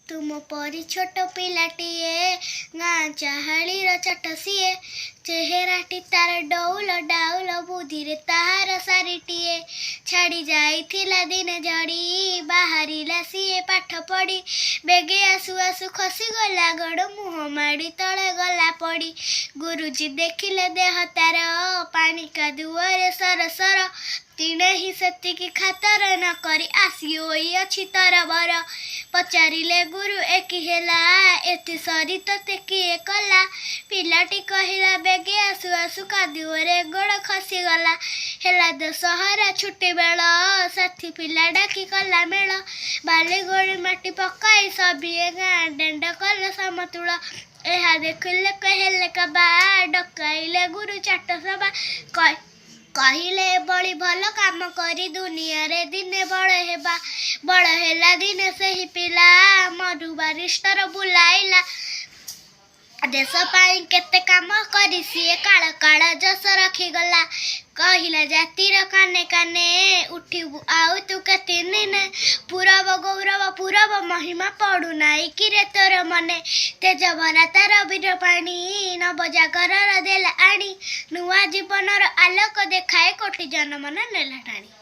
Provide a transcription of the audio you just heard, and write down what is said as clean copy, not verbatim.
ତୁମ ପରି ଛୋଟ ପିଲାଟିଏ, ଗାଁ ଚାହାଳିର ଚାଟ ସିଏ। ଚେହେରାଟି ତାର ଡଉଲ ଡାଉଲ, ବୁଦ୍ଧିରେ ତାହାର ସାରିଟିଏ। ଛାଡ଼ି ଯାଇଥିଲା ଦିନେ ଝଡ଼ି, ବାହାରିଲା ସିଏ ପାଠ ପଢ଼ି। ବେଗେ ଆସୁ ଆସୁ ଖସିଗଲା ଗୋଡ଼, ମୁହଁ ମାଡ଼ି ତଳେ ଗଲା ପଡ଼ି। ଗୁରୁଜୀ ଦେଖିଲେ ଦେହ ତାର ପାଣି କାଦୁଅରେ ସରସର। ତିଣେ ହିଁ ସେତିକି ଖାତର ନ କରି ଆସି ହୋଇଅଛି ତରବର। ପଚାରିଲେ ଗୁରୁ, ଏକି ହେଲା, ଏଥି ସରି ତୋତେ କିଏ କଲା? ପିଲାଟି କହିଲା, ବେଗେ ଆସୁ ଆସୁ କାଦୁଅରେ ଗୋଡ଼ ଖସିଗଲା। ହେଲା ଦଶହରା ଛୁଟି ବେଳ, ସାଥୀ ପିଲା ଡାକି କଲା ମେଳ। ବାଲି ଗୋଡ଼ି ମାଟି ପକାଇ ସଭିଏ ଗାଁ ଦାଣ୍ଡ କଲେ ସମତୁଳ। ଏହା ଦେଖିଲେ ହେଲେ କାବା, ଡକାଇଲେ ଗୁରୁ ଚାଟ ସଭା। କହିଲେ, ଏଭଳି ଭଲ କାମ କରି ଦୁନିଆରେ ଦିନେ ବଡ଼ ହେବା। ବଡ଼ ହେଲା ଦିନେ ସେହି ପିଲା, ମଧୁବାରିଷ୍ଟର ବୁଲାଇଲା। ଦେଶ ପାଇଁ କେତେ କାମ କରି ସିଏ କାଳ କାଳ ଯଶ ରଖିଗଲା। କହିଲା ଜାତିର କାନେ କାନେ, ଉଠିବୁ ଆଉ ତୁ କେତେ ଦିନେ? ପୂରବ ଗୌରବ ପୂରବ ମହିମା ପଡୁନାହିଁ କିରେ ତୋର ମନେ? ତେଜ ଭରା ତାର ବୀର ପାଣି ନବ ଜାଗରର ଦେଲା ଆଣି। ନୂଆ ଜୀବନର ଆଲୋକ ଦେଖାଏ କୋଟି ଜନମନ ନେଲା ଟାଣି।